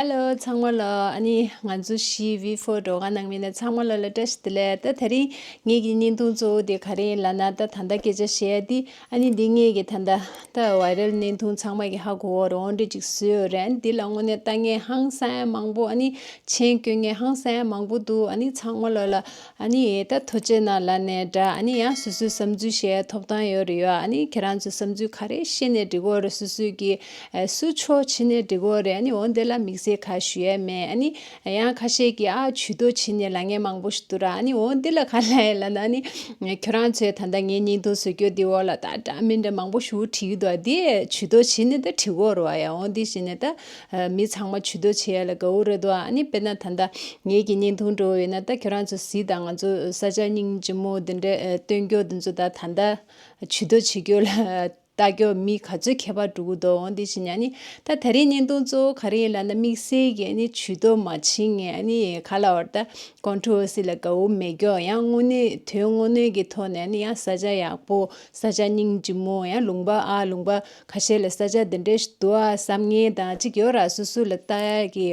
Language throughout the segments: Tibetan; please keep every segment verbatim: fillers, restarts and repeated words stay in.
ཧེ་ལོ། ཚང་མ་ལ་ཨ་ནི་ང་ཚོ་ཞི་བི་ཕོར་རོགས་གནང་མི་ནས་ཚང་མ་ལ་ལ་བཀྲ་ཤིས་བདེ་ལེགས། ད་དེ་རིང་ངེད་ཀྱི་བརྙན་ཐུང་གཙོ་བོ་དེ་ག་རེ་ཡིན་ལབ་ན། ད་ད་ལྟ་སྐད་ཆ་བཤད་ཡ་དེ་ཨ་ནི་འདི་ངེད་ཀྱི་ད་ལྟ་ད་བའི་རལ་བརྙན་ཐུང་ཚང་མ་གི་ཧ་གོ་བ་རོ་འདྲ་ཅིག་བཟོས་ཡོད་རེད། ཨ་ནི་འདི་ལ་དངོས་གནས་ལྟ་མཁན་ཧང་སང་མང་པོ། ཨ་ནི་མཆན་བཀོད་མཁན་ཧང་སང་མང་པོ་འདུག་ཨ་ནི་ཚང་མ་ལ་ལ་ཨ་ནི་ད་ཐུགས་རྗེ་གནང་ལབ་ནས་འདྲ། ཨ་ནི་ཡང་སོ་སོའི་བསམ་ཚུལ་བཤད་ཐོབ་ཐང་ཡོད་རེད་ཡ། ཨ་ནི་ཁྱེད་རང་ཚོའི་བསམ་ཚུལ་ག་རེ་བཤད་ནས་འགྲིག་གི་རེད། སོ་སོའི་གི་ཨ་སུ་ཕྱོགས་ཕྱིན་ནས་འགྲིག་གི་རེད། ཨ་ནི་འོ་འདི་ལ་དམིགས་བསལ་ག་ཞུ་ཡ་མེད། ཨ་ནི་ཡང་ཁ་ཤས་ཀྱིས་ཨ་ཇུས་གཏོགས་བྱེད་ནས་ལབ་མཁན་མང་པོ་ཞིག་འདུག་ར། ཨ་ནི་འོ་འདི་ལ་ག་ལབ་ཡ་ལབ་ན། ཨ་ནི་ཁྱོད་རང་ཚོས་ད་ལྟ་ངའི་བརྙན་ཐུང་བཟོ་རྒྱུ་འདི་འོག་ལ་ད་འདྲ་མི་འདྲ་མང་པོ་ཞིག་བྲིས་ཡོད་དོ། འདི་ཇུས་གཏོགས་བྱེད་ནས་ད་བྲིས་གི་རེད་བ་ཡ། འོ་འདི་བྱས་ནས་ད་མི་ཚང་མ་ཇུས་གཏོགས་བྱེད་ཡ་ལ་དགའ་བོ་རེད་དོ། ཨ་ནི་དཔེར་ན་ད་ལྟ་ངེད་ཀྱི་བརྙན་ཐུང་འགྲོ་ཡོད་ན་ད་ཁྱོད་རང་ཚོ་གཟིགས་དང་། ང་ཚོ་ས་ཆ་སྙིང་རྗེ་མོ་འདི་འདྲ་ཨ་སྟོན་རྒྱུ་འདི་ཚོ་ད་ད་ལྟ་ཇུས་གཏོགས་བྱེད་རྒྱུ་ལ་ལྟ་རྒྱུ་མི་ག་ཚོད་ཁྱད་པར་འགྲོ་གི་འདུག་འོ་འདི་བྱས་ནས་ཨ་ནི་ད་དེ་རིང་བརྙན་ཐུང་གཙོ་བོ་ག་རེ་ཡིན་ལབ་ན། དམིགས་བསལ་གྱི་ཨ་ནི་ཇུས་གཏོགས་མ་བྱེད་མཁན། ཨ་ནི་ག་ལབ་དགོས་རེད། ད་ཀོན་ཊོ་ཝར་སི་ལ་དགའ་བོ་མེད་རྒྱུ། ཡང་དངོས་གནས་དོན་དངོས་གནས་ཀྱི་ཐོག་ནས་ཨ་ནི་ཡང་ས་ཆ་ཡག་པོ། ས་ཆ་སྙིང་རྗེ་མོ། ཡང་ལུང་པ་ཨ་ལུང་པ་ཁ་ཤས་ལ་ས་ཆ་འདི་འདྲ་ཞིག་འདུག་ཨ་བསམ་མཁན་དང་ཅིག་ཡོད་ར། སོ་སོ་ལ་ལྟ་ཡག་གི་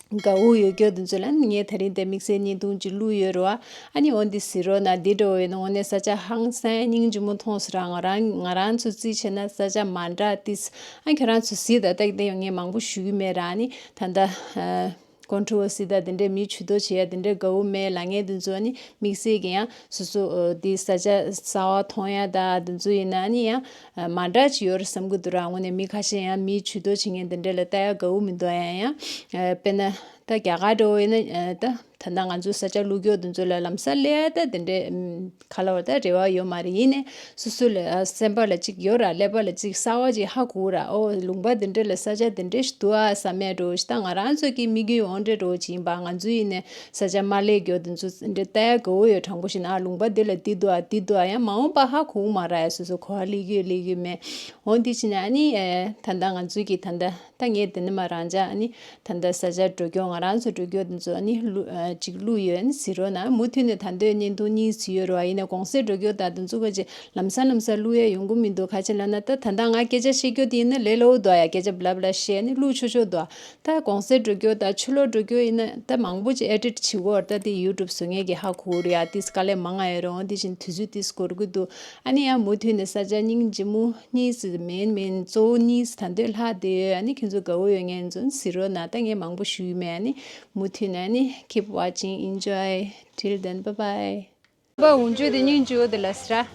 དགའ་བོ་ཡོད་རྒྱུ་དེ་ཚོ་ལ་ངས་དེ་རིང་དེ་དམིགས་བསལ་བརྙན་ཐུང་ཅིག་བླུགས་ཡོད་རེད་བ། ཨ་ནི་འོ་འདི་གཟིགས་རོགས་གནང་། འདི་འདྲ་བོ་ཡིན་ན་དངོས་གནས་ས་ཆ་ཧང་སང་སྙིང་རྗེ་མོ་མཐོང་སོང་ར། ང་རང་ང་རང་ཚོ་རྩིས་བྱས་ན་ས་ཆ་མ་འདྲ་ཏིས། ཨ་ཁྱོད་རང་ཚོ་གཟིགས་དང་། ད་དེ་ཡང་ངས་མང་པོ་ཞུ་གི་མེད་ར། ཨ་ནི་ད་ལྟ་ཨ་ཀོན་ཊོ་ཝར་སི་དང་དེ་འདྲའི་མི་ཇུས་གཏོགས་བྱེད་ཡ་དེ་འདྲའི་དགའ་བོ་མེད་ལབ་མཁན་དེ་ཚོ་ཨ་ནི་དམིགས་བསལ་གྱི་ཡང་སོ་སོ་ཨ་དེ་ས་ཆ་གསར་པ་མཐོང་ཡ་དང་དེ་ཚོ་ཡིན་ན་ཨ་ནི་ཡང་ཨ་མ་འདྲ་ཅིག་ཡོད་རེད་བསམ་གྱི་འདུག་ར། དངོས་གནས་མི་ཁ་ཤས་ཡང་མི་ཇུས་གཏོགས་བྱེད་མཁན་དེ་འདྲ་ལ་ལྟ་ཡ་དགའ་བོ་མི་འདུག་ཡང་ཡང་ཨ་དཔེར་ན་ད་རྒྱ་གར་འདྲ་བོ་ཡིན་ན་ཨ་ད་ད་ལྟ་ང་ཚོའི་ས་ཆ་བླུག་རྒྱུ་དེ་ཚོ་ལ་ལམ་སང་སླེབས་ཡ་ད་དེ་འདྲའི་ཨམ་ག་ལབ་དགོས་རེད། ད་རེ་བ་ཡོད་མ་རེད། ཡིན་ནའི་སོ་སོ་ལ་ཨ་སེམས་པ་ལ་ཅིག་ཡོད་ར། ཀླད་པ་ལ་ཅིག་གསར་པ་ཅིག་ཧ་གོ་ར། ཨོ་ལུང་པ་འདི་འདྲ་ལ་ས་ཆ་འདི་འདྲ་ཞིག་འདུག་ཨ་བསམ་ཡ་འདྲ་བོ་ཞིག་ད་ང་རང་ཚོ་གི་དམིགས་ཡུལ་འོ་འདྲ་འདྲ་བོ་ཅིག་ཡིན་པ། ང་ཚོ་ཡིན་ནའི་ས་ཆ་མ་སླེབས་རྒྱུ་དེ་ཚོ་འདི་འདྲ་ལྟ་ཡ་དགའ་བོ་ཡོད། དྲང་པོ་བཤད་ན་ཨ་ལུང་པ་འདི་ལ་འདི་འདུག་ཨ་འདི་འདུག་ཨ། ཡང་མ་འོངས་པ་ཧ་གོ་གི་མ་རེད། སོ་སོ་ག་པར་སླེབས་ཀྱི་ཡོད་སླེབས་ཀྱི་མེད། འོ་འདི་བྱས་ནས་ཨ་ནི་ཨེ་ད་ལྟ་ང་ཚོ་གི་ད་ལྟ་ད་ངས་དེ་ནས་མ་རང་ཅག་ཨ་ནི་ད་ལྟ་ས་ཆ་འགྲོ་རྒྱུ། ང་རང་ཚོ་འགྲོ་རྒྱུ་དེ་ཚོ་ཨ་ནི་བླུགས་ཨ་ཅིག་བླུགས་ཡོད། ཨ་ནི་གཟིགས་རོགས་གནང་། མུ་མཐུད་ནས་ད་འདོད་བརྙན་ཐུང་གཉིས་བཟོས་ཡོད་རེད་བ། ཡིན་ནའི་གུང་སེང་འགྲོ་རྒྱུ་དང་དེ་ཚོ་ག་ཅིག་ལམ་སང་ལམ་སང་བླུགས་ཡ་ཡོང་གི་མི་འདུག་ག་ཅི་ལབ་ན་ད་ད་ལྟ་ང་སྐད་ཆ་བཤད་རྒྱུ་དེ་ཡིན་ན་ལས་སླ་བོ་འདུག་ཡ། སྐད་ཆ་བླ་བླ་བཤད་ནས་བླུགས་ཆོག་ཆོག་འདུག་ད་གུང་སེང་འགྲོ་རྒྱུ་དང་ཕྱི་ལོགས་འགྲོ་རྒྱུ་ཡིན་ན་ད་མང་པོ་ཅིག་ཨེ་ཌིཊ་བྱེད་དགོས་རེད། ད་དེ་ཡུ་ཊུབ་བཟོ་མཁན་གྱིས་ཧ་གོ་གི་རེད་ཡ། དེ་དཀའ་ལས་མང་ང་ཡོད་རེད། འོ་དེ་བཞིན་དུས་ཚོད་དེ་འགོར་གི་འདུག་ཨ་ནི་ཡང་མུ་མཐུད་ནས་ས་ཆ་སྙིང་རྗེ་མོ་གཉིས་མིན་མིན་གཙོ་བོ་གཉིས་ད་འདོད་ལྷག་བསྡད་ཡོད། ཨ་ནི་ཁྱེད་ཚོ་དགའ་བོ་ཡོད་མཁན་ཚོ་གཟིགས་རོགས་གནང་། ད་ངས་མང་པོ་ཞུ་གི་མེད། ཨ་ནི་མུ་མཐུད་ནས་ཨ་ནི་keep watching, enjoy, till then, bye bye. པ་འུ་ཅུ་དེ་སྙིང་རྗེ་བོ་དེ་ལ་ཟེར།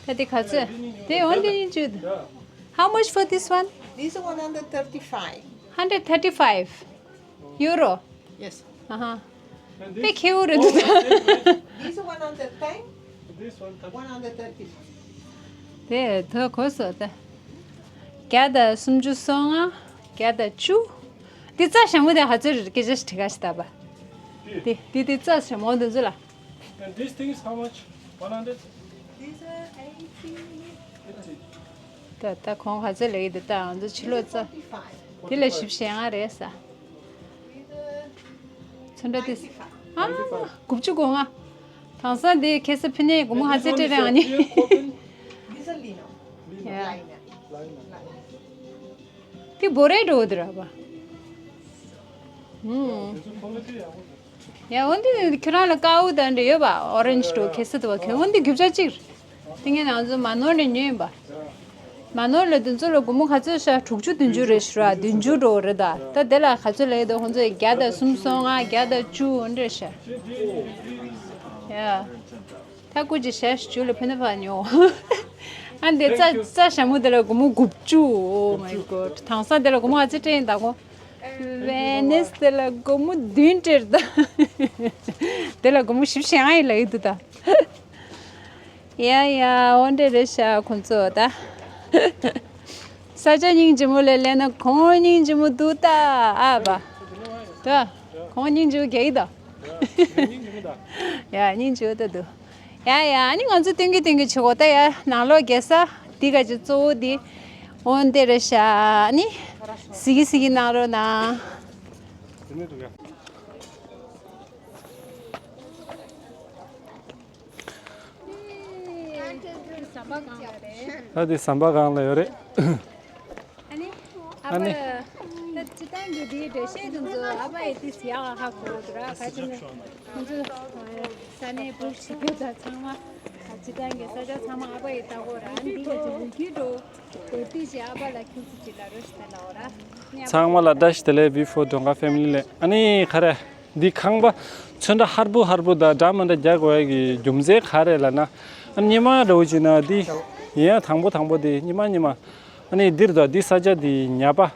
ད་དེ་ག་ཚོད། དེ་འོ་དེ་སྙིང་རྗེ་བོ་དེ། How much for this one? This one hundred thirty-five. Hundred thirty-five euro. Yes. ཨ་ཧ། དཔེ་ཁེ་བོ་རེད་འདུག་ད། This one hundred ten. This one thirty. One hundred thirty. དེ་ད་གོ་སོང་ད། བརྒྱ་དང་སུམ་ཅུ་སོ་ལྔ། བརྒྱ་དང་བཅུ། འདི་རྩ་ཞྭ་མོ་དེ་ག་ཚོད་རེད། སྐད་ཆ་ཞིག་དྲི་ག་ཞིག་ད་པ། དེ་དེ་དེ་རྩ་ཞྭ་མོ་འདི་ཚོ་ལ། And this thing is how much? One hundred? These are eighty. Eighty. ད་ད་གོང་ག་ཚོད་ལབ་ཀྱི་འདུག་ད་ང་ཚོ་ཕྱི་ལོགས་རྩ། Forty-five. དེ་ལ་བཞི་བཅུ་ཞེ་ལྔ་རེད་ས། ཚོན་ཁྲ་དེ། ཨ། དགུ་བཅུ་གོ་ལྔ། དེང་སང་དེ་ཁ་སང་ཕུལ་ནས་སྒོར་མོ་ག་ཚོད་སྤྲད་རེད་ཨ་ནི། These are linen. Yeah. Linen. དེ་བོ་རེ་འགྲོ་འདི་ར་བ། ཨུམ། ཡ་འོ་འདི་ཁྱོད་རང་ལ་དཀར་པོ་དང་འདྲ་ཡོད་པ། ཨོ་རེན་ཇི་འགྲོ་ཁ་སང་དུ་བ་ཁྱོད་འོ་འདི་རྒྱུ་ཆ་གཅིག་དེ་ངས་ང་ཚོ་མ་ནོར་ནས་ཉོས་ཡིན་པ། མ་ནོར་ལ་དེ་ཚོ་ལ་སྒོར་མོ་ག་ཚོད་ཤ། དྲུག་ཅུ་བདུན་ཅུ་རེད་ཤི་ར། བདུན་ཅུ་འགྲོ་རེད་ད། ད་དེ་ལ་ག་ཚོད་ལབ་ཡོད་དོ་ཁོང་ཚོས། བརྒྱ་དང་སུམ་སོ་ལྔ། བརྒྱ་དང་བཅུ་འོ་འདྲ་ཤ། ཡ། ད་སྐུ་མཁྱེན་ཞལ་ཞུ་ལ་ཕུ་ན་ཕ་ཉོ། ཨ་འདི་རྩ་རྩ་ཞྭ་མོ་དེ་ལ་སྒོར་མོ་དགུ་བཅུ། Oh my god. དེང་སང་དེ་ལ་སྒོར་མོ་ག་ཚོད་སྤྲད་ཡིན་ད་གོ། ཝེ་ནེས་དེ་ལ་སྒོར་མོ་བདུན་སྤྲད་ད། དེ་ལ་སྒོར་མོ་བཞི་བཅུ་ཞེ་ལྔ་ཡིན་ལབ་ཀྱི་འདུག་ད། ཡ་ཡ་འོ་འདྲ་རེད་ཤག་ཁོང་ཚོ་ད། ས་ཆ་སྙིང་རྗེ་མོ་ལ་སླེབས་ན་གོང་སྙིང་རྗེ་མོ་འདུག་ད། ཨ་བ། ད། གོང་སྙིང་རྗེ་མོ་རྒྱག་གི་ད། ཡ་སྙིང་རྗེ་མོ་ད་འདུག་ཡ་ཡ་ཨ་ནི་ང་ཚོ་སྟོན་གི་སྟོན་གི་བྱེད་གོ་ད། ཡ་ནང་ལོགས་རྒྱལ་ས་འདི་ག་ཅིག་གཙོ་བོ་འདི་འོ་འདི་རེད་ཤག་ཨ་ནི་གཟིགས་གི་གཟིགས་གི་གནང་རོགས་གནང་། ཟམ་པ་སྒང་ལ་རེད། ད་འདི་ཟམ་པ་སྒང་ལ་ཡོད་རེད། ཨ་ནི། ཨ་ནི། ཨ་ཕ། སྤྱི་བཏང་གི་དེའི་འགྲེལ་བཤད་དེ་ཚོ་ཨ་ཕ་ཡིས་དེ་ཡག་ཧ་གོ་འདུག་ར། ག་ཅི་ནས་ཁོང་ཚོ་ས་གནས་བུ་ཞིག་གི་ད་ཚང་མ་སྤྱི་བཏང་གི་ས་ཆ་ཚང་མ་ཨ་ཕ་ཡིས་ལྟ་གོ་ར། ཨ་ནི་དེ་ག་ཅི་མུ་གི་འགྲོ་དེ་དུས་ཀྱི་ཨ་ཕ་ལ་ཁྱུག་ཙམ་ཅིག་ལ་རོ་ཞིག་ད་ལའོ་ར། ཚང་མ་ལ་བཀྲ་ཤིས་བདེ་ལེགས། བི་ཕོར་མགྲོན་ཁང་ཕེ་མི་ལི་ལས། ཨ་ནི་ག་རེ། འདི་ཁང་པ་ཚོན་ཁྲ་ཧར་པོ་ཧར་པོ་དང་འདྲ་མི་འདྲ་རྒྱག་དགོས་ཡ་གི་རྒྱུ་མཚན་ག་རེ་ལབ་ན། ཨ་ནི་སྔོན་མ་འདྲ་བོ་བྱས་ན་འདི་ཡིན་ཡང་དང་པོ་དང་པོ་དེ་སྔོན་མ་སྔོན་མ། ཨ་ནི་འདིར་དང་འདི་ས་ཆ་འདི་ཉ་པ།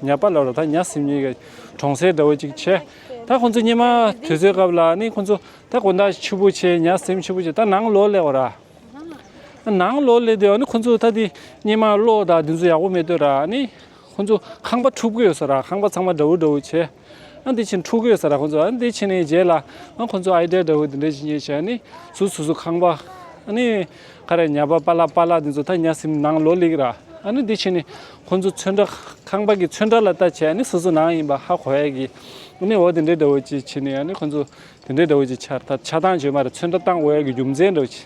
ཉ་པ་ལབ་ར། ད་ཉ་ཟིམ་མཁན་གྱི་གྲོང་གསེབ་འདྲ་བོ་ཅིག་བྱས། ད་ཁོང་ཚོ་སྔོན་མ་དུས་ཚོད་སྐབས་ལ་ཨ་ནི་ཁོང་ཚོ་ད་དགོང་དག་ཕྱུག་པོ་བྱས། ཉ་ཟིམ་ཕྱུག་པོ་བྱས། ད་ནང་ལོགས་སླེབས་པ་ར། ནང་ལོགས་སླེབས་དུས་ཨ་ནི་ཁོང་ཚོ་ད་འདི་སྔོན་མ་གློག་དང་འདི་ཚོ་ཡག་པོ་མེད་དུས་ར། ཨ་ནི་ཁོང་ཚོ་ཁང་པ་འཁྲུག་གི་ཡོད་ས་ར། ཁང་པ་ཚང་མ་འདྲ་བོ་འདྲ་བོ་བྱས། ཨ་འདི་ཕྱིན་འཁྲུག་གི་ཡོད་ས་ར་ཁོང་ཚོ། ཨ་འདི་ཕྱིན་ནས་རྗེས་ལ་ཨ་ཁོང་ཚོ་ཨའི་ཌི་ཡ་འདྲ་བོ་འདི་འདྲ་ཞིག་རྙེད་བྱས། ཨ་ནི་སོ་སོ་སོ་ཁང་པ་ཨ་ནི་ག་རེ་ཉ་པ་པ་ལགས་པ་ལགས་འདི་ཚོ་ད་ཉ་ཟིམ་ནང་ལོགས་སླེབས་ཀྱི་ར། ཨ་ནི་འདི་ཕྱིན་ནས་ཁོང་ཚོ་ཚོན་ཁྲ་ཁང་པ་གི་ཚོན་ཁྲ་ལ་ལྟ་བྱས། ཨ་ནི་སོ་སོ་ནང་ཡིན་པ་ཧ་གོ་ཡ་གི། ཨ་ནི་འོ་དེ་འདྲའི་འདྲ་བོ་ཅིག་བྱས་ནས་ཨ་ནི་ཁོང་ཚོ་དེ་འདྲའི་འདྲ་བོ་ཅིག་ཆགས། ད་ཆགས་སྟངས་བྱས་མ་རེད། ཚོན་ཁྲ་བཏང་དགོས་ཡ་གི་རྒྱུ་མཚན་འདྲ་བོ་ཅིག་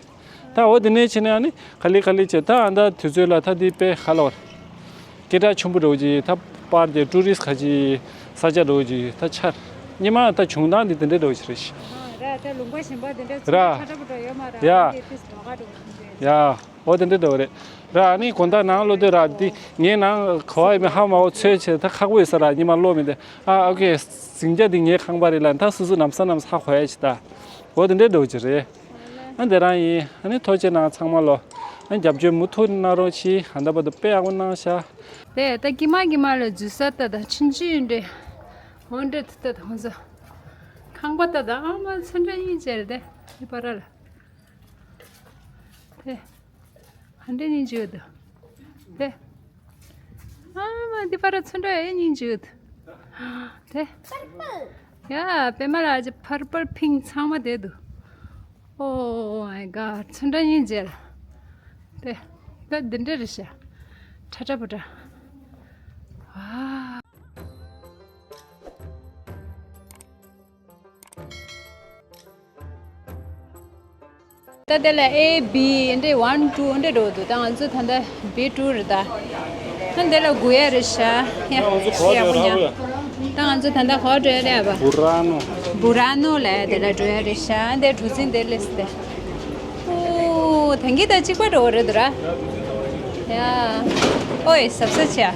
ད་འོ་དེ་ནས་བྱས་ནས་ཨ་ནི་ག་ལེ་ག་ལེ་བྱས། ད་ཨ་ད་དུས་ཚོད་ལ་ད་འདི་དཔེ་ག་ལབ་དགོས་རེད། སྐད་གྲགས་ཆེན་པོ་འདྲ་བོ་ཅིག་ད་པར་གྱི་ཊུ་རི་སི་ཊི་ག་ཅིག་ས་ཆ་འདྲ་བོ་ཅིག་ད་ཆགས། སྔོན་མ་ད་བྱུང་སྟངས་འདི་དེ་འདྲའི་འདྲ་བོ་ཅིག་རེད་ཤག་ར། ད་ལུང་པ་གཞན་པ་དེ་འདྲ་ར། ཚོན་ཁྲ་ཁྲ་ཁྲ་པོ་འདྲ་ཡོད་མ་ར། ཡ། ཨ་འདི་ཏིས་ལོགས་ཀ་འགྲོ་གི་འདུག་ཡ། འོ་དེ་འདྲ་འདྲ་བོ་རེད། ར། ཨ་ནི་དགོང་དག་ནང་ལོགས་དེ་ར། འདི་ངའི་ནང་ག་བ་ཡིན་མིན་ཧ་མ་གོ། ཚོས་བྱས་ད་ཁག་པོ་ཡོད་ས་ར། སྔོན་མ་ཀློག་མི་འདི། ཨ་ཨོ་ཁེ། ཟིང་ཆ་འདི་ངའི་ཁང་པ་རེད་ལབ། ད་སོ་སོ་ནམ་ས་ནམ་ས་ཧ་གོ་ཡ་ཅིག་ད། འོ་དེ་འདྲའི་འདྲ་བོ་ཅིག་རེད། ཨ་འདི་རང་ཡིན། ཨ་ནི་ཐུགས་རྗེ་གནང་ཚང་མ་ལོ། ཨ་རྒྱབ་སྐྱོར་མུ་མཐུད་གནང་རོགས་གྱིས། ཨ་འདི་བར་དུ་དཔེ་ཡག་པོ་གནང་ཤག་དེ་ད་ཀྱི་མ་ཀྱི་མ་ལ་འཛུལ་ས་ད་ད་ཆུང་ཆུང་ཡིན་འདྲ། འོ་འདྲ་ད་ད་ཧོན་ས། ཁང་པ་ད་ད་ཨ་མ་ཚོན་ཁྲ་ཡིན་ཟེར་དེ། ཨི་པ་ར་ལ། དེ། ཧན་འདྲ་སྙིང་རྗེ་ཡོད་དོ། དེ། ཨ་མ་འདི་པར་ཚོན་ཁྲ་ཡང་སྙིང་རྗེ་ཡོད་དོ། དེ། ཡ་པད་མ་ལ་ཅི་ཕར་པལ་པིང་ཚང་མ་དེ་འདུག Oh my god ཚོན་ཁྲ་སྙིང་རྗེ་ལ། དེ། ད་འདི་འདྲ་རེད་ཤག་ཁྲ་ཁྲ་པོ་ཏྲ། ཝ། ད་དེ་ལ་ཨེ་བི་འདྲ་ཝན་ཊུ་འདྲ་འགྲོ་འདུག་ད་ང་ཚོ་ད་ལྟ་བི་ཊུ་རེད་ད། ད་དེ་ལ་དགོས་ཡ་རེད་ཤག་ཡ་ཡག་པོ་ཉོ། ད་ང་ཚོ་ད་ལྟ་ག་པར་འགྲོ་ཡ་རེད་པ། བུ་ར་ནོ། བུ་ར་ནོ་ལ་དེ་ལ་འགྲོ་ཡ་རེད་ཤག་དེ་གྲུ་གཟིངས་དེ་སླེབས་ཏེ། ཨོ་ད་གིན་དང་གཅིག་པ་འགྲོ་རེད་འདུག་ར། ཡ། ཨོའི་གཟབ་གཟབ་བྱས།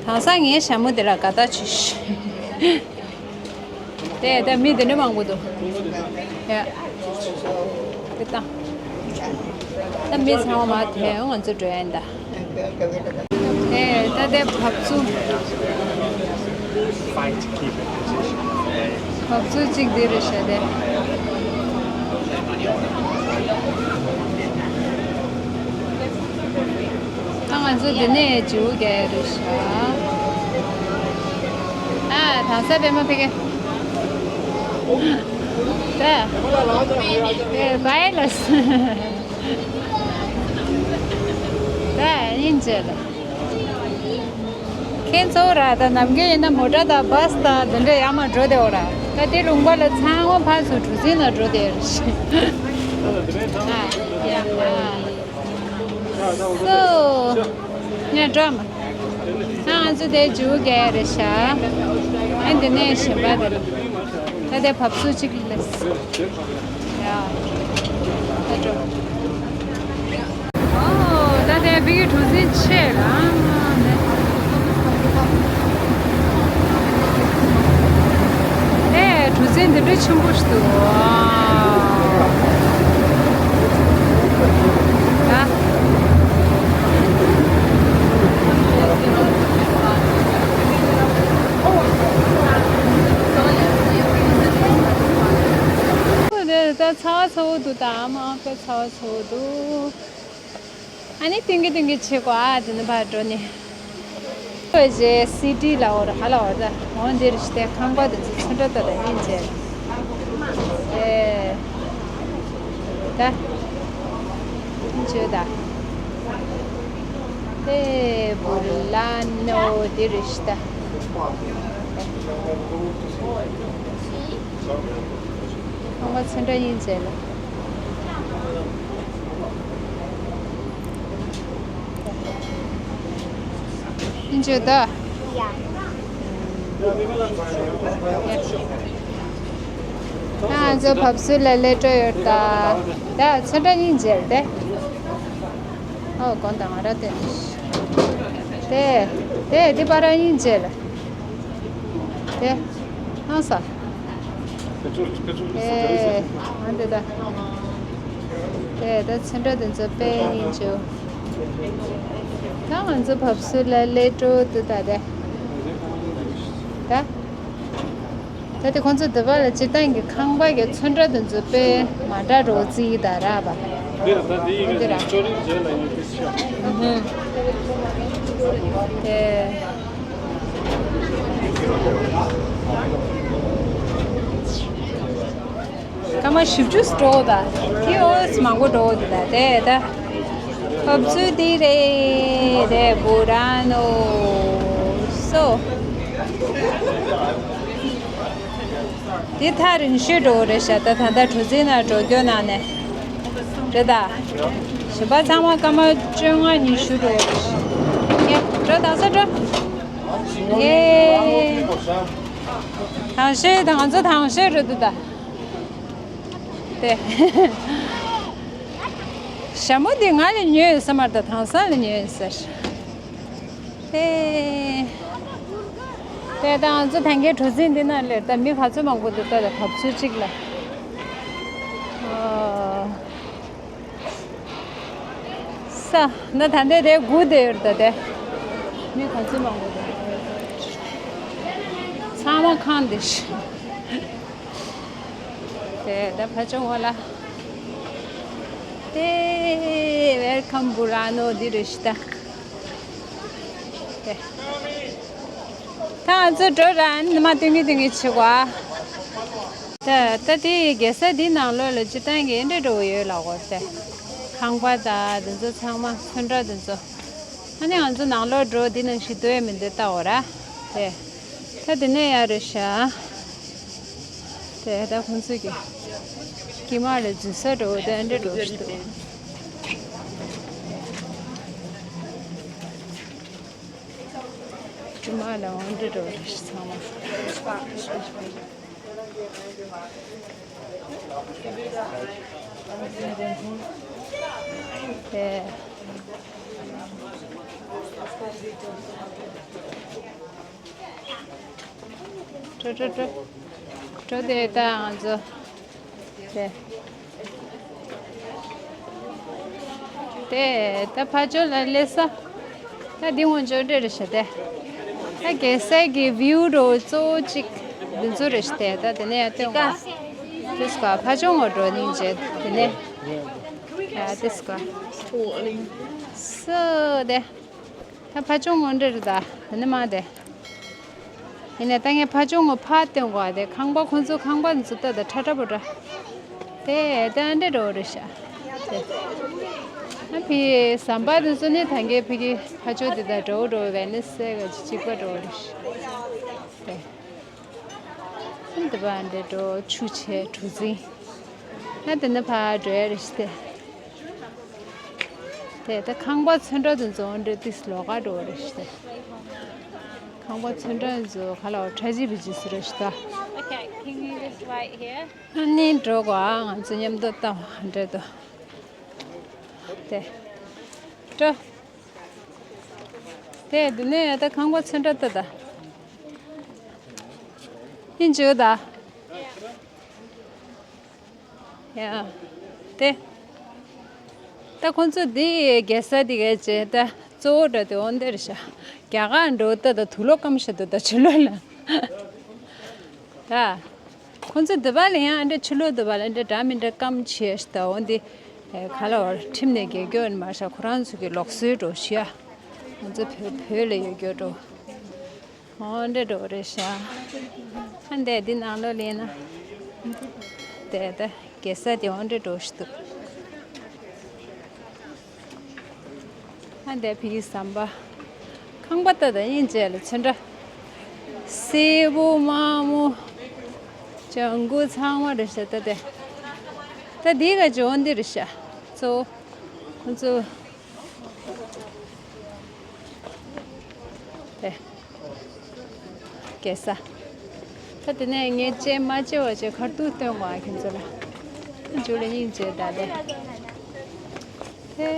དེང་སང་ངའི་ཞྭ་མོ་དེ་ལ་དགའ་ཐག་ཆོད། དེ་དེ་མི་དེ་འདྲ་མང་པོ་འདུག་ཡ། དེ་ད། ད་མི་ཚང་མ་དེ་ང་ཚོ་འགྲོ་ཡ་ཡིན་ད། དེ་ད་དེ་བབས་ཚུགས། བབས་ཚུགས་གཅིག་དེ་རེད་ཤག་དེ། ད་ང་ཚོ་འདི་ནས་བྱིའུ་རྒྱག་ཡ་རེད་ཤག་ཨ་དང་ས་པད་མ་ཕ་གི། ད། ཨེ་བའི་ལ་སི། ད་ཡིན་ཅེ་ལ། ཁྱེད་ཚོ་ར་ད་ནམ་རྒྱུན་ཡིན་ན་མོ་ཊ་དང་བྷ་སི་དང་འདི་འདྲ་ཡར་མར་འགྲོ་བསྡད་ཡོད་ར། ད་དེ་ལུང་པ་ལ་ཚང་མ་ཕར་ཚུར་གྲུ་གཟིངས་ནང་འགྲོ་བསྡད་ཡོད་རེད་ཤག་ཨ་ཡ་ཨ། སོ། ངས་འགྲོ་མ། ང་ང་ཚོ་དེ་བྱིའུ་རྒྱག་ཡ་རེད་ཤག་ཨ་འདི་ནས་གཞན་པ་དེ་རེད། ད་དེ་བབས་ཚུགས་གཅིག་ལས། ཡ། ད་འགྲོ། ཨོ། ད་དེ་བི་གྲུ་གཟིངས་ཆེ་ལ། ཨེ། གྲུ་གཟིངས་འདི་འདྲའི་ཆེན་པོ་ཞིག་འདུག་ཨ། ད་ཚ་བ་ཚ་བོ་འདུག་ད་ཨ་མ་ད་ཚ་བ་ཚ་བོ་འདུག་ཨ་ནི་ཏིང་གི་ཏིང་གི་བྱེད་དགོས་ཨ་དེ་ནི་ཕར་འགྲོ་ནས། ཁོས་ཇེ་སི་ཊི་ལ་འོར་ཧ་ལ་འོར་ད་འོ་འདིར་ཞིག་དེ་ཁང་པ་དེ་ཚོ་ཚོན་ཁྲ་ལྟ་ད་ཡིན་ཅེ། ཨེ། ད། ཅོ་ད། དེ་བུ་ལ་ནོ་འདིར་ཞིག་ད། ཁང་པ་ཚོན་ཁྲ་ཡིན་ཟེར་ལ། ཡིན་ཅོ་ད། ཡ། ང་ཚོ་བབས་ཚུལ་ལ་སླེབས་འགྲོ་ཡོད་ད། ད་ཚོན་ཁྲ་གཉིས་མཇལ་ཏེ། ཨོ་དགོང་དག་ང་ར་དེ། དེ། དེ་དེ་པར་གཉིས་མཇལ། དེ། ཧང་སང་། ཨེ། ཨ་འདི་ད། དེ་ད་ཚོན་ཁྲ་དེ་ཚོ་དཔེ་སྙིང་རྗེ། ད་ང་ཚོ་བབས་ཚུལ་ལ་སླེབས་འགྲོ་འདུག་ད་དེ། ད། ད་དེ་ཁོང་ཚོ་འདི་པ་ལ་སྤྱིར་བཏང་གི་ཁང་པ་གི་ཚོན་ཁྲ་དེ་ཚོ་དཔེ་མ་འདྲ་རོ་རྩིས་ད་ར་བ། འདི་ལ་ད་འདི་ཡིན་འདི་ར། ན་ཅོ་རིང་རྗེས་ལ་ཡིན་འདི་ཤོག་ཨུ་ཧུ། དེ། སྐར་མ་བཞི་བཅུ་འགྲོ་ད། ཐིའོ་མང་པོ་འགྲོ་འདི་ད་དེ་ད། ཁབ་ཚུལ་འདི་རེད་དེ་བུ་ར་ནོ། སོ། འདི་ཐག་རིང་ཤོས་འགྲོ་རེད་ཤག་ད་ད་ལྟ་གྲུ་གཟིངས་ནང་འགྲོ་རྒྱུ་ནང་ནས། རེད་ད། གཞན་པ་ཚང་མ་སྐར་མ་བཅོ་ལྔ་ཉི་ཤུ་འགྲོ་རེད་ཤག་ངས་འགྲོ་དང་ས་འགྲོ། ངས། དང་ཤོས་དང་ང་ཚོ་དང་ཤོས་རེད་འདུག་ད། དེ། ཞྭ་མོ་འདི་ང་ལ་ཉོས་ཡོད་ས་མ་རེད་ད་དེང་སང་ལ་ཉོས་ཡོད་ཟེར། དེ། དེ་ད་ང་ཚོ་ད་གའི་གྲུ་གཟིངས་འདི་ན་སླེབས་ད་མི་ག་ཚོད་མང་པོ་འདུག་ད་ད་བབས་ཚུལ་གཅིག་ལ། ཨོ། ས། ན་ད་འདི་རེད་སྒུག་བསྡད་ཡོད་ད་དེ། མི་ག་ཚོད་མང་པོ་འདུག་ཚང་མ་ཁང་འདི་ཤི། དེ་ད་ཕ་ཆུང་བ་ལ། དེ། ཝེལ་ཀམ་བུ་ར་ནོ་འདི་རེད་ཤི་ད། དེ། ད་ང་ཚོ་འགྲོ་ར་ནི་མ་སྟོན་གི་སྟོན་གི་བྱེད་གོ་ཨ། ད་ད་དེ་རྒྱལ་ས་འདི་ནང་ལོགས་ལ་སྤྱིར་བཏང་གི་འདྲ་འགྲོ་གི་ཡོད་ལ་གོ་དེ། ཁང་པ་ད་དེ་ཚོ་ཚང་མ་ཚོན་ཁྲ་དེ་ཚོ། ཨ་ནི་ང་ཚོ་ནང་ལོགས་འགྲོ་འདི་ནང་ཞིག་འདུག་ཡ་མི་འདུག་ལྟ་འོ་ར། དེ། ད་དེ་ནས་ཡར་རེད་ཤག་དེ་ད་ཁོང་ཚོས་ཀྱི། དཀྱིལ་མ་ལ་འཛུལ་ས་འགྲོ་དེ་འདྲ་འགྲོ་ཞིག་འདུག་དཀྱིལ་མ་ལ་འོང་འདྲ་འགྲོ་རེད་ཤག་ཚང་མ། དེ། འགྲོ་འགྲོ་འགྲོ། འགྲོ་དེ་ད་ང་ཚོ། དེ། དེ་ད་ཕ་ཇོ་ལ་སླེབས་ས། ད་འདི་ངོ་ཅོག་འདྲ་རེད་ཤག་དེ། ད་རྒྱལ་སའི་གི་བིའུ་འགྲོ་གཙོ་བོ་གཅིག་འདི་ཚོ་རེད་ཤག་དེ་ད་དེ་ནས་ཡར་སྟོན་གོ། དེ་སྐོར་ཕ་ཇོ་ངོ་འགྲོ་ནི་བྱེད་དེ་ནས། ཡ་དེ་སྐོར། སོ་དེ། ད་ཕ་ཆུང་ངོ་འདྲ་རེད་ད། ད་ནི་མ་དེ། ཡིན་ནའི་ད་ངས་ཕ་ཆུང་ངོ་ཕར་སྟོན་དགོས་དེ་ཁང་པ་ཁོང་ཚོ་ཁང་པ་འཛུགས་ད་ད་ཁྲ་ཁྲ་པོ་འདྲ། དེ་ད་འདྲ་འགྲོ་རེད་ཤག་དེ། ཨ་ཕི་ཟམ་པ་དེ་ཚོ་ནི་ད་གའི་ཕི་གི་ཕ་ཆོས་དེ་ད་འགྲོ་འགྲོ་བས་ནི་སེ་ག་ཅིག་གཅིག་པ་འགྲོ་རེད་ཤག་དེ། ཨ་འདི་པ་འདྲ་འགྲོ་ཆུ་ཆེ་གྲུ་གཟིངས། ཨ་དེ་ནི་ཕར་འགྲོ་ཡ་རེད་ཤག་དེ། དེ་ད་ཁང་པ་ཚོན་ཁྲ་དེ་ཚོ་འདྲ་ཏིས་ལོགས་ཀ་འགྲོ་རེད་ཤག་དེ། ཁང་པ་ཚོན་ཁྲ་དེ་ཚོ་ག་ལ་བ་ཁྲ་ཇི་བི་ཇི་སུ་རེད་ཤག་ད། Okay, can you just wait here? ཨ་ནི་འགྲོ་གོ་ཨ་ང་ཚོ་མཉམ་དུ་ལྟ་བ་འདྲ་འདུག་དེ། འགྲོ། དེ་འདི་ནས་ད་ཁང་པ་ཚོན་ཁྲ་ལྟ་ད། ཡིན་འཇུ་ད། ཡ། དེ། ད་ཁོང་ཚོ་འདི་རྒྱལ་ས་འདི་གའི་རྗེས་ད་གཙོ་བོ་འདྲ་དེ་འོན་དེ་རེད་ཤག་རྒྱ་གར་འགྲོ་ད་ད་དུག་ལོག་སྐམ་ཤ་འདུག་ད་ཕྱི་ལོགས་ལ། ད། ཁོང་ཚོ་འདི་པ་ལ་ཡང་ཨ་འདྲ་ཕྱི་ལོགས་འདི་པ་ལ་ཨ་འདྲ་འདྲ་མི་འདྲ་སྐམ་ཆེ་ཤ་ད་འོན་དེ། ག་ལ་བར་ཁྲིམས་ནས་རྒྱལ་སྐྱོར་མ་ཤ་ཁོ་རང་ཚོ་གི་ལོག་སྲོལ་འགྲོ་ཤི་ཡ། ང་ཚོ་བོད་བོད་ལ་ཡོད་རྒྱུ་འགྲོ། འོ་འདྲ་འགྲོ་རེད་ཤག་ཨ་འདས་འདི་ནང་ལོགས་ལེན་ན། དེ་ད་རྒྱལ་ས་དེ་འོ་འདྲ་འགྲོ་ཞིག་འདུག་ཨ་འདས་ཕི་གི་ཟམ་པ། ཁང་པ་ལྟ་ད་དབྱིན་ཇི་ལ་ཚོན་ཁྲ། སེར་པོ་དམར་མོ། ལྗང་གུ་ཚང་མ་རེད་ཤག་ད་དེ། ད་འདི་ག་ཇོ་འདི་རེད་ཤག་གཙོ་བོ། ཁོང་ཚོ། དེ། རྒྱལ་ས། ད་དེ་ནས་ངས་ཅེ་མ་ཅེ་བ་ཅེ་ཁར་ཏུ་སྟོན་གོ་ཨ་ཁྱེད་ཚོ་ལ། མཇུག་ལ་སྙིང་རྗེ་ད་དེ། དེ།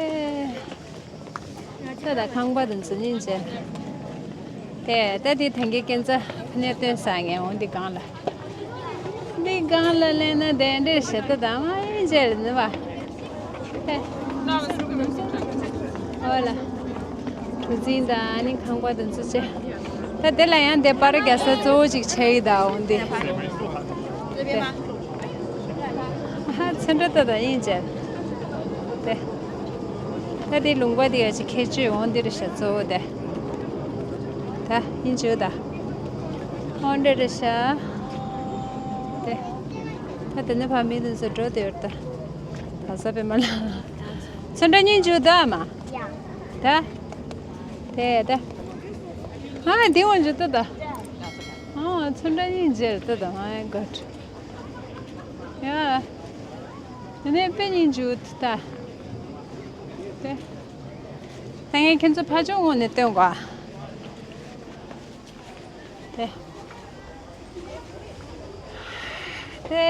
ད་ད་ཁང་པ་དང་ཚོ་སྙིང་རྗེ། དེ་ད་དེ་ཐང་གི་སྐྱེ་འཚར་ཕ་ནས་སྟོན་ས་ངས་འོང་འདི་གང་ལ། འདི་གང་ལ་ལེན་ན་དེ་འདྲས་ཞེ་ད་ད་མ་སྙིང་རྗེ་རེད་ནི་བ། ཧོ་ལ། གྲུ་གཟིངས་དང་ཨ་ནི་ཁང་པ་དང་ཚུ་ཆེ། ད་དེ་ལ་ཡང་དེ་པར་རྒྱག་ས་གཙོ་བོ་ཅིག་ཆགས་ཡི་ད་འོང་དེ། དེ། ཧ་ཚོན་ཁྲ་ལྟ་ད་ཡིན་ཅེ། དེ། ད་དེ་ལུང་པ་དེ་ཡ་ཅིག་ཁྱད་ཆོས་འོང་དེ་རེད་ཤག་གཙོ་བོ་དེ། ད་ཡིན་ཅེ་ད། འོང་དེ་རེད་ཤག་དེ། ད་དེ་ནས་ཕ་མི་དེ་ཚོ་འགྲོ་དེ་ཡོད་ད། ད་ས་པའི་མ་ལ། ཚོན་ཁྲ་སྙིང་རྗེ་ད་མ། ད། དེ་ད། ཨ་དེ་འོང་ཅེ་ད་ད། ཨ་ཚོན་ཁྲ་སྙིང་རྗེ་ད་ད། My God. ཡ། དེ་ནས་དཔེ་སྙིང་རྗེ་ད། དེ། ད་ངས་ཁྱེད་ཚོ་ཕ་ཆུང་ངོ་ནས་སྟོན་གོ། དེ། དེ།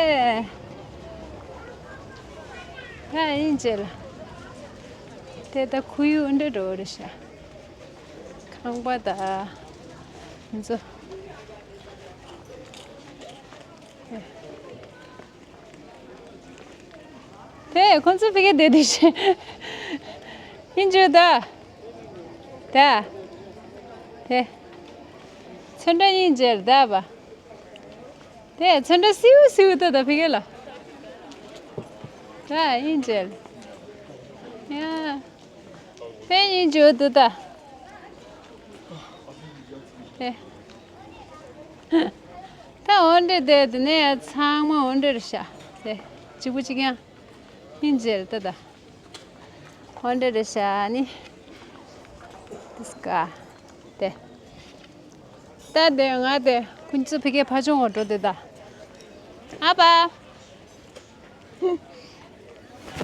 ད་ཡིན་ཅེ་ལ། དེ་ད་ཁུ་ཡུ་འདྲ་འགྲོ་རེད་ཤག་ཁང་པ་ད། ཚོ། དེ། དེ་ཁོང་ཚོ་ཕ་གི་དེ་དེ་ཤེས། ཡིན་ཅེ་ད། ད། དེ། ཚོན་ཁྲ་ཡིན་ཅེ་ད་བ། དེ་ཚོན་ཁྲ་སིའུ་སིའུ་ད་ད་ཕ་གི་ལ། ད་ཡིན་ཅེ། ཡ། དཔེ་སྙིང་རྗེ་འདུག་ད། དེ། ད་འོ་འདྲ་དེ་དེ་ནས་ཚང་མ་འོ་འདྲ་རེད་ཤག་དེ། གཅིག་པུ་གཅིག་ཡང་སྙིང་རྗེ་རེད་ད་ད། འོ་འདྲ་རེད་ཤག་ནི། དེ་སྐ། དེ། ད་དེ་ང་དེ་ཁོང་ཚོ་ཕ་གི་ཕ་ཆུང་ངོ་འགྲོ་དེ་ད། ཨ་ཕ།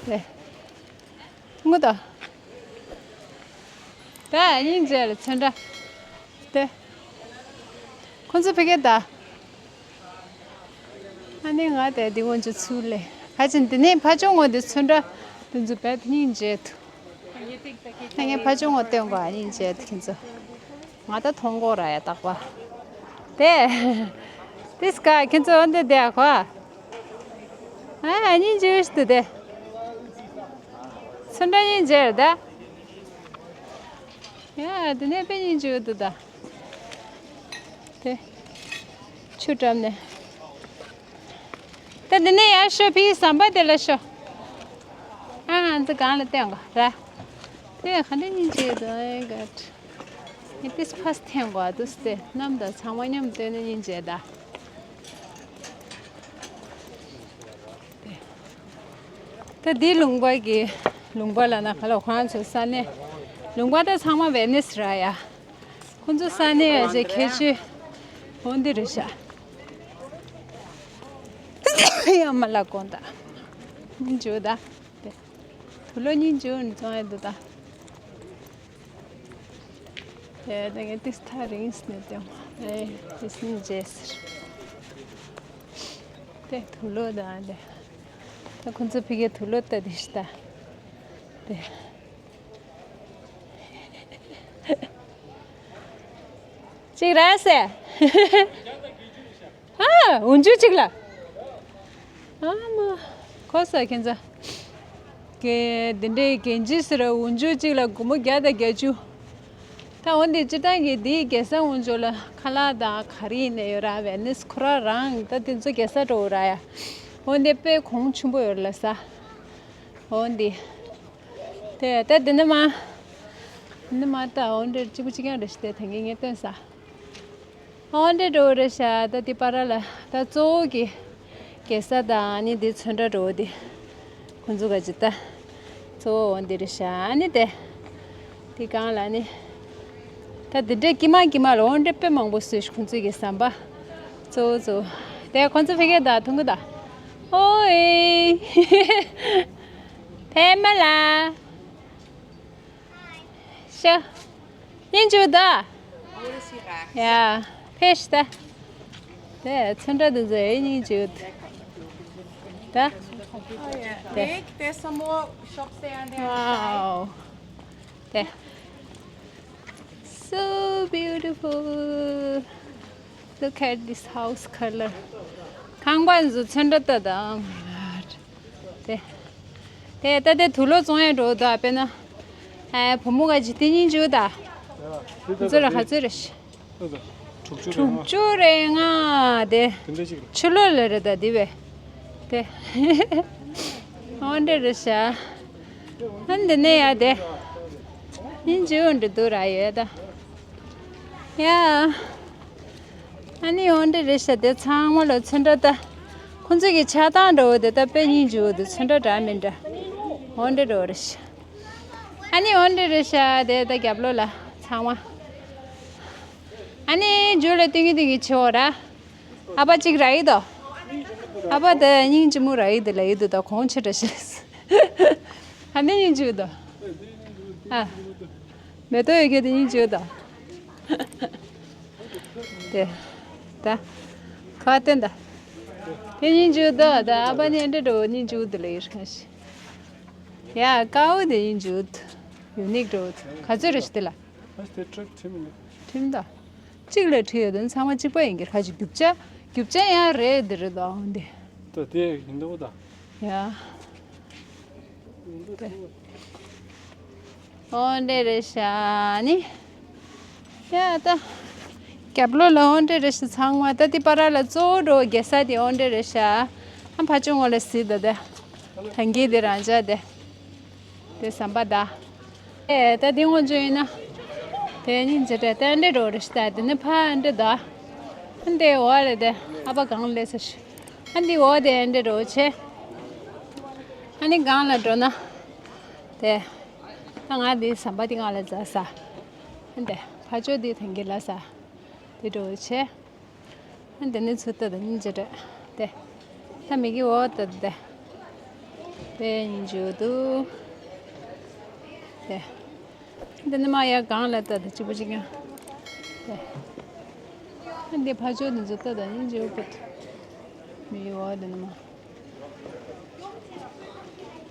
དེ། ངུ་ད། ད་སྙིང་རྗེ་ལ་ཚོན་ཁྲ། དེ། ཁོང་ཚོ་ཕ་གི་ད། ཨ་ནི་ང་དེ་འདི་ངོ་ཚུར་ལས། ཕ་ཆེན་འདི་ནས་ཕ་ཆུང་ངོ་འདི་ཚོན་ཁྲ་འདི་ཚོ་བས་སྙིང་རྗེ་ཐུ། ད་ངས་ཕ་ཆུང་ངོ་སྟོན་གོ་ཨ་སྙིང་རྗེ་ཐུ་ཁྱེད་ཚོ། ང་ད་མཐོང་གོ་ར་ཡ་རྟག་པ། དེ། དེ་སྐ་ཁྱེད་ཚོ་འདི་བསྡད་གོ། ཨ་ཨ་སྙིང་རྗེ་ཞིག་ཏུ་དེ། ཚོན་ཁྲ་སྙིང་རྗེ་རེད་ད། ཡ་དེ་ནས་དཔེ་སྙིང་རྗེ་འདུག་ད། དེ། ཆུ་བཀྲམ་ནས། ད་འདི་ནས་ཡར་ཤོག་ཕའི་ཟམ་པ་དེ་ལ་ཤོག་ཨ་ང་ཚོ་གང་ལ་བསྟན་གོ་ར། དེ་ག་འདྲ་སྙིང་རྗེ་འདུག་ཨེ་ག་ད། ངས་ཏིས་ཕ་སི་འཐེན་གོ་འདུག་སྟེ་གནམ་དང་ཚང་མ་མཉམ་སྟོན་ན་སྙིང་རྗེ་ད། ད་འདི་ལུང་པ་གི་ལུང་པ་ལ་ན་ག་ལ་ཁོང་ཚོ་ས་གནས་ལུང་པ་ད་ཚང་མ་ཝེ་ནིས་ར་ཡ། ཁོང་ཚོ་ས་གནས་ཡ་ཅེ་ཁྱད་ཆོས་འོ་འདི་རེད་ཤག་ཡ་མ་ལ་དགོངས་དག་སྙིང་རྗེ་ད། དེ། དུག་ལོག་སྙིང་རྗེ་ནི་བཙོང་ཡ་འདུག་ད། དེ་དེ་ངས་ཏིས་ཐག་རིང་ནས་བལྟས་མ། ཨེ་ཏིས་སྙིང་རྗེ་ཟེར། དེ་དུག་ལོག་དང་དེ། ད་ཁོང་ཚོ་ཕ་གིའི་དུག་ལོག་ལྟ་དེ་ཤི་ད། དེ། གཅིག་ར་སེ། ཨ། འུན་ཆུ་གཅིག་ལ། ཨ་མ། ཁོ་ས་ཁྱེད་ཚ། གེ། འདི་འདྲའི་གན་ཇི་ཟེར་འུན་ཆུ་གཅིག་ལ་སྒོར་མོ་བརྒྱ་དང་བརྒྱད་ཅུ། ད་འོ་འདི་སྤྱིར་བཏང་གི་འདིའི་རྒྱལ་ས་འུན་ཆུ་ལ་ཁ་ལག་དང་ག་རེ་ཡིན་ནའི་ཡོད་ར་ཝེ་ནིས་ཁོ་ར་རང་ད་དེ་ཚོ་རྒྱལ་ས་འགྲོ་ར་ཡ། འོ་འདི་དཔེ་གོང་ཆེན་པོ་ཡོད་ལ་ས། འོ་འདི། དེ་ད་འདི་ནི་མ། འདི་ནི་མ་ད་འོ་འདྲ་གཅིག་པུ་གཅིག་རྐྱང་རེད་ཤི་དེ་ད་ངས་ངས་སྟོན་ས། འོ་འདྲ་འགྲོ་རེད་ཤག་ད་འདི་པ་ར་ལ་ད་གཙོ་བོ་གི་རྒྱལ་ས་དང་ཨ་ནི་འདི་ཚོན་ཁྲ་འགྲོ་འདི་ཁོང་ཚོ་ག་ཅི་ད་གཙོ་བོ་འོ་འདི་རེད་ཤག་ཨ་ནི་དེ་འདི་གང་ལ་ནི་ད་འདི་འདྲ་ཀྱི་མ་ཀྱི་མ་ལ་འོ་འདྲ་དཔེ་མང་པོ་བཟོས་ཤག་ཁོང་ཚོ་གི་ཟམ་པ་གཙོ་བོ་གཙོ་བོ་དེ་ཁོང་ཚོ་ཕ་གི་ད་ཐུང་གི་ད་ཨོ་ཨེ་ཕེ་མ་ལ། ཤ། ཉིན་བཅུ་ད། ཡ། ཕེབས་ཤིག་ད། དེ་ཚོན་ཁྲ་དེ་ཚོ་ཨེ་སྙིང་རྗེ་ཡོད། ད། Oh, yeah. དེ། Big, there's some more shops there and there. Wow. དེ། So beautiful. Look at this house color. ཁང་པ་འཛུགས་ཚོན་ཁྲ་ལྟ་དང་། དེ། དེ་ལྟ་དེ་དུག་ལོག་བཙོང་ཡ་འགྲོ་ད་དཔེར་ན། ཨ་བུ་མོ་ག་ཅི་དེ་སྙིང་རྗེ་ད། ཚོ་ལ་ཁ་ཚོད་རེ་ཤི། དྲུག་ཅུ་རེ་ལྔ། དྲུག་ཅུ་རེ་ལྔ་དེ། དེ་འདྲ་ཅིག་རེད། ཕྱི་ལོགས་ལ་རེད་ད་དེ་བས། དེ། འོ་འདྲ་རེད་ཤག་ཨ་འདི་ནས་ཡ་དེ། སྙིང་རྗེ་འོ་འདྲ་འདུག་ར་ཡོད་ད། ཡ། ཨ་ནི་འོ་འདྲ་རེད་ཤག་དེ་ཚང་མ་ལ་ཚོན་ཁྲ་ལྟ། ཁོང་ཚོ་གི་ཆགས་སྟངས་འདྲ་བོ་དེ་ད་དཔེ་སྙིང་རྗེ་བོ་འདུག་ཚོན་ཁྲ་འདྲ་མི་འདྲ། འོ་འདྲ་འདྲ་བོ་རེད་ཤག་ཨ་ནི་འོ་འདྲ་རེད་ཤག་དེ་ད་རྒྱབ་ལོགས་ལ་ཚང་མ། ཨ་ནི་ཇོ་ལ་སྟོན་གི་སྟོན་གི་བྱེད་འོ་ར། ཨ་ཕ་གཅིག་ར་ཡི་དོ། ཨ་ཕ་དེ་སྙིང་རྗེ་མོ་ར་ཡི་དེ་ལ་ཡི་དོ་ད་གོང་ཆེ་འདྲ་ཤག་ཨ་ནི་སྙིང་རྗེ་བོ་དོ། ཨ། མེ་ཏོག་ཡོད་མཁན་དེ་སྙིང་རྗེ་བོ་དོ། དེ། ད། ཁ་བསྟན་ད། དེ་སྙིང་རྗེ་བོ་དོ་ད་ཨ་ཕ་ནི་འདྲ་འགྲོ་སྙིང་རྗེ་བོ་དེ་ལ་ཡི་ཤག་ཡ་དཀར་པོ་དེ་སྙིང་རྗེ་བོ་དོ། ཡུ་ནིག་འགྲོ་བོ་དོ་ག་ཚོད་རེད་ཤག་དེ་ལ། ཨ་དེ་ཁྲིམས་ཁྲིམས་མིན་ནི། ཁྲིམས་ད། གཅིག་ལ་ཁྲིད་ཡོད་དོ་ཚང་མ་གཅིག་པ་ཡིན་གྱི་ཁ་ཅིག་རྒྱུ་ཆ། རྒྱུ་ཆ་ཡང་རེད་འདི་རེད་དོ་འདི། ད་དེ་ཡིན་འདུག་ད། ཡ། འོ་འདྲ་རེད་ཤག་ནི། ཡ་ད། རྒྱབ་ལོགས་ལ་འོ་འདྲ་རེད་ཤག་ཚང་མ་ད་དེ་པར་ལ་གཙོ་བོ་འགྲོ་རྒྱལ་ས་དེ་འོ་འདྲ་རེད་ཤག་ཨ་ཕ་ཅུང་ངོ་ལ་གཟིགས་ད་དེ། ཐང་གི་དེ་རང་ཅག་དེ། དེ་ཟམ་པ་ད། ཨེ་ད་དེ་ངོ་ཅོ་ཡིན་ན། དེ་སྙིང་རྗེ་དྲ་དེ་འདྲ་འགྲོ་རེ་ཤི་ད་དེ་ནི་ཕ་འདྲ་ད། ཨ་འདི་འོག་ལ་དེ་ཨ་ཕ་གང་ལས་ས་ཤི། ཨ་འདི་འོག་དེ་འདྲ་འགྲོ་ཆེ། ཨ་ནི་གང་ལ་འགྲོ་ན། དེ། ད་ང་འདི་ཟམ་པ་འདི་གང་ལ་འཛག་ས། ཨ་འདི་ཕ་ཆོས་འདི་ཐང་གི་ལ་ས། དེ་འགྲོ་ཆེ། ཨ་འདི་ནི་ཚུར་ལྟ་དང་སྙིང་རྗེ་རེད། དེ། ད་མི་གི་འོག་ལྟ་དེ། དེ་སྙིང་རྗེ་འདུག་དེ། འདི་ནི་མ་ཡ་གང་ལ་ལྟ་དང་གཅིག་པ་གཅིག་རྐྱང་། དེ། ཨ་འདི་ཕ་ཆོས་འདི་ཚོ་ལྟ་དང་སྙིང་རྗེ་འདུག་མི་གི་འོག་འདི་ནི་མ།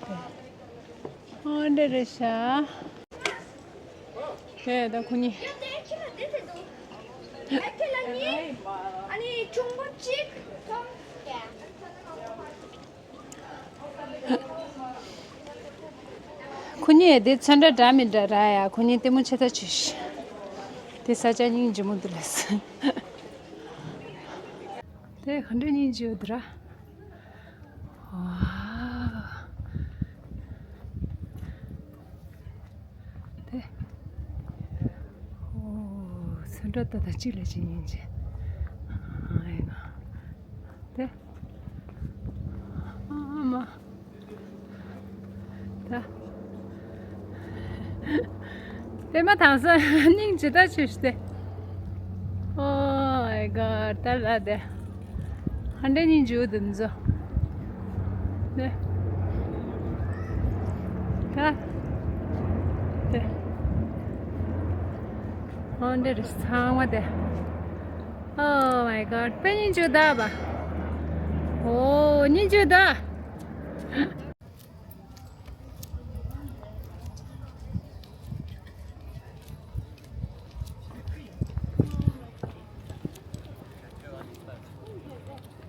དེ། འོ་འདྲ་རེད་ཤག་དེ་ད་ཁོ་གཉིས། ཁོ་གཉིས་དེ་ཚོན་ཁྲ་འདྲ་མི་འདྲ་ར་ཡ་ཁོ་གཉིས་ལྟད་མོ་ཆེ་ད་ཆེ་ཤི། དེ་ས་ཆ་སྙིང་རྗེ་མོ་འདུག་ལ་ཟེར། དེ་ག་འདྲ་སྙིང་རྗེ་ཡོད་ར། ཝའོ། དེ། ཨོ། ཚོན་ཁྲ་ལྟ་ད་གཅིག་ལས་གཅིག་སྙིང་རྗེ། ཨ་ཡ་ང་། དེ། ཨ་མ། ད། པད་མ་དྭངས་ས་སྙིང་རྗེ་ད་ཆེ་ཤི་སྟེ། Oh my God ད་ལ་དེ། ཧ་འདྲ་སྙིང་རྗེ་འདུག་འཛོ། དེ། ད། དེ། ཧ་འདྲ་རེད་ཚང་མ་དེ། Oh my God དཔེ་སྙིང་རྗེ་ད་བ། ཨོ་སྙིང་རྗེ་ད།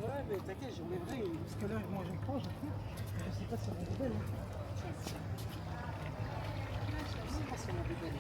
Ouais, mais t'inquiète, j'en ai vrai, parce que là, moi, j'en prends, j'en prends. Je sais pas si on est là. Je sais pas si on est là.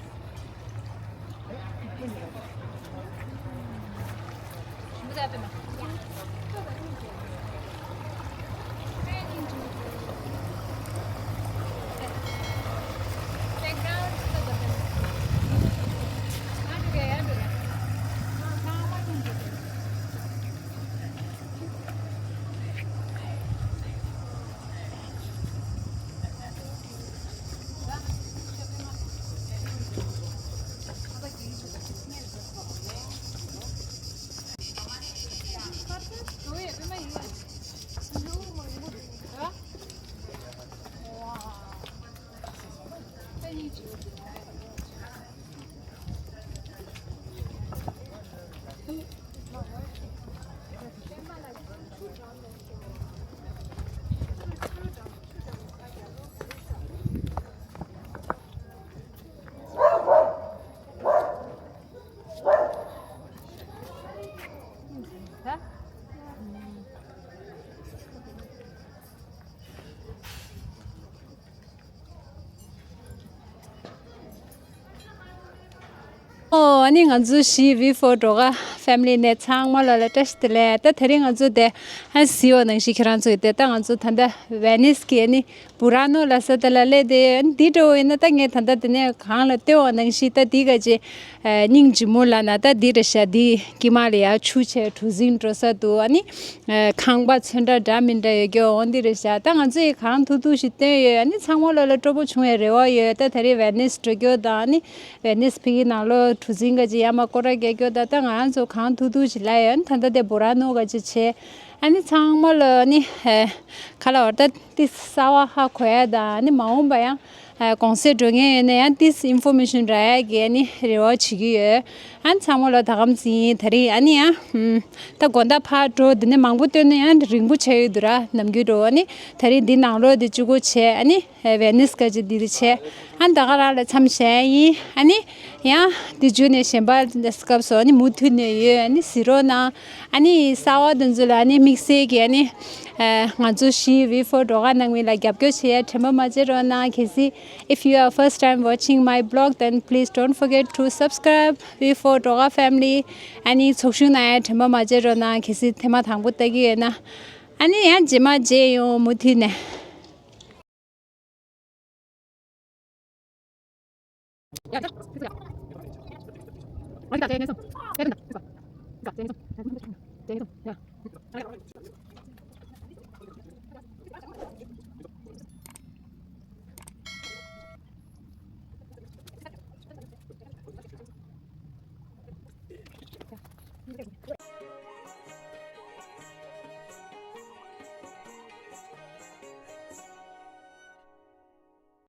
ཨ་ནི་ང་ཚོ་བཞི་V four སྒྲོལ་དཀར་ཕེ་མི་ལི་ནས་ཚང་མ་ལོ་ལ་བཀྲ་ཤིས་བདེ་ལེགས། ད་དེ་རིང་ང་ཚོ་དེ་ཨ་གཟིགས་པ་ནང་བཞིན་ཁྱེད་རང་ཚོ་ཡི་དེ་ད་ང་ཚོ་ད་ལྟ་ཝེ་ནིས་ཀྱི་ཨ་ནི་བུ་ར་ནོ་ལ་ས་དེ་ལ་སླེབས་དེ། ཨ་ནི་འདི་འགྲོ་བ་ཡིན་ན་ད་ངས་ད་ལྟ་དེ་ནས་གང་ལ་སྟོན་པ་ནང་བཞིན་ད་འདི་ག་ཅེ་སྙིང་རྗེ་མོ་ལ་ན་ད་འདི་རེད་ཤག་འདི་དཀྱིལ་མ་ལ་ཡ་ཆུ་ཆེ་གྲུ་གཟིངས་འགྲོ་ས་འདུག་ཨ་ནི་ཁང་པ་ཚོན་ཁྲ་འདྲ་མི་འདྲ་ཡོད་རྒྱུ་འོ་འདི་རེད་ཤག་ད་ང་ཚོ་ཡི་གང་ཐུབ་ཐུབ་ཞིག་སྟོན་ཡོད། ཨ་ནི་ཚང་མ་ལོ་ལ་སྤྲོ་པོ་བྱུང་བའི་རེ་བ་ཡོད། ད་དེ་རིང་ཝེ་ནིས་འགྲོ་རྒྱུ་དང་ཨ་ནི་ཝེ་ནིས་ཕ་གི་ནང་ལོགས་གྲུ་གཟིངས་ག་ཅིག་ཡར་མར་སྐོར་ར་རྒྱག་རྒྱུ་དང་། ད་ང་རང་ཚོ་གང་ཐུབ་ཐུབ་ཅིག་ལབ་ཡོད། ཨ་ནི་ད་ལྟ་དེ་བུ་ར་ནོ་ག་ཅིག་བྱས། ཨ་ནི་ཚང་མ་ལོ་ཨ་ནི་ཨེ་ག་ལབ་དགོས་རེད། ད་ཏོག་ཙམ་གསར་པ་ཧ་གོ་ཡ་དང་། ཨ་ནི་མ་འོངས་པ་ཡང་ཨེ་གུང་སེང་འགྲོ་མཁན་ཡོད་ན་ཡང་ཏོག་ཙམ་ཨིན་ཕོར་མེ་ཤན་རག་ཡ་གི་ཨ་ནི་རེ་བ་བྱེད་ཀྱི་ཡོད། ཨ་ནི་ཚང་མ་ལོ་ད་གམ་ཙིང་ད་རིང་ཨ་ནི་ཡང་ད་དགོང་དག་ཕར་འགྲོ། འདི་ནས་མང་པོ་སྟོན་ན་ཡང་རིང་པོ་ཆགས་ཡོད་འདུག་ར། ནམ་རྒྱུན་འགྲོ། ཨ་ནི་ད་རིང་འདི་ནང་ལོགས་འདི་གཅིག་པོ་བྱས། ཨ་ནི་ཝེ་ནིས་ག་ཅིག་འདི་འདི་བྱས། ཨ་ནི་ད་ག་རང་ལ་མཚམས་བཞག་ཡིན། ཨ་ནི་ཡང་འདི་མཇུག་ནས་གཞན་པ་སྐབས་སུ་ཨ་ནི་མུ་མཐུད་ནས་ཡོད། ཨ་ནི་གཟིགས་རོགས་གནང་། ཨ་ནི་གསར་པ་དེ་ཚོ་ལ་ཨ་ནི་དམིགས་བསལ་གྱི་ཨ་ནི་ང་ཚོ་བཞི་V four སྒྲོལ་དཀར་ནང་མི་ལ་རྒྱབ་སྐྱོར་བྱེད་ཡ་དྲན་པ་མ་བརྗེད་རོགས་གནང་། གལ་སྲིད if you are first time watching my blog, then please don't forget to subscribe V four སྒྲོལ་དཀར་ཕེ་མི་ལི། ཨ་ནི་ཚོགས་ཞུགས་གནང་ཡ་དྲན་པ་མ་བརྗེད་རོགས་གནང་། གལ་སྲིད་ཐེངས་མ་དང་པོ་ལྟ་གི་ཡོད་ན། ཨ་ནི་ཡང་རྗེས་མ་མཇལ་ཡོང་། མུ་མཐུད་ནས།